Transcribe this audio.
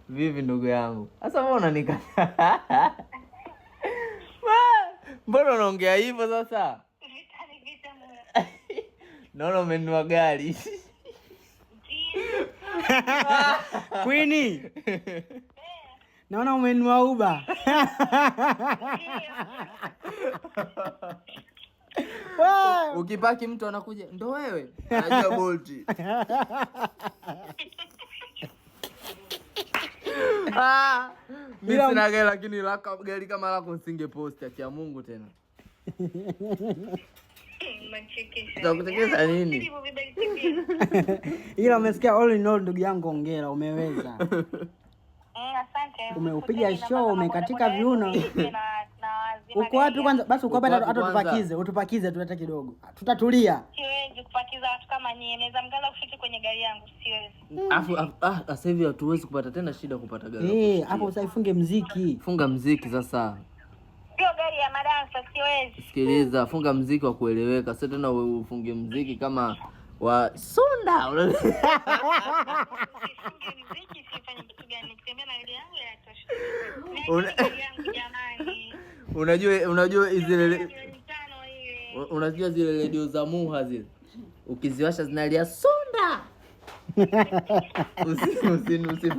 Vipi ndugu yangu? Sasa mbona unanikata? Mbona unaongea hivyo sasa? Vita ni vita mwe. Naona umenunua gari. Ndio. Queen, naona umenunua Uber. Wewe. Ukipaki mtu anakuja, ndo wewe. Anajua Bolt. Ah, mimi sina gari lakini lako gari kama lako nisingeposti akia Mungu tena. Mnachekesha. Tutakuchekesha nini? Ndivyo vibali. Ila umesikia, all in all, ndugu yangu, hongera, umeweza. Asante. Umeupiga show, umekatika viuno. Uko wapi kwanza? Basi uko wapi? Uko wapi Hata kwanza? tupakize, utupakize tu hata kidogo. Tutatulia. Siwezi kupakiza watu kama nyie. Naweza mkaanza kushuti kwenye gari yangu, siwezi. Afu sasa hivi hatuwezi kupata tena shida kupata gari. Eh, hapo sasa ifunge mziki. Funga mziki sasa. Sio gari ya madansa, siwezi. Sikiliza, funga mziki wa kueleweka, sio tena ufunge mziki kama wa Sunda. Sifunge mziki, sifanye kitu gani? Nikitembea na gari yangu yatosha. Gari yangu jamani. Unajua zile Milioni 5 ile. Unajua zile redio za Muha zile. Ukiziwasha zinalia Sunda. Usi usi usi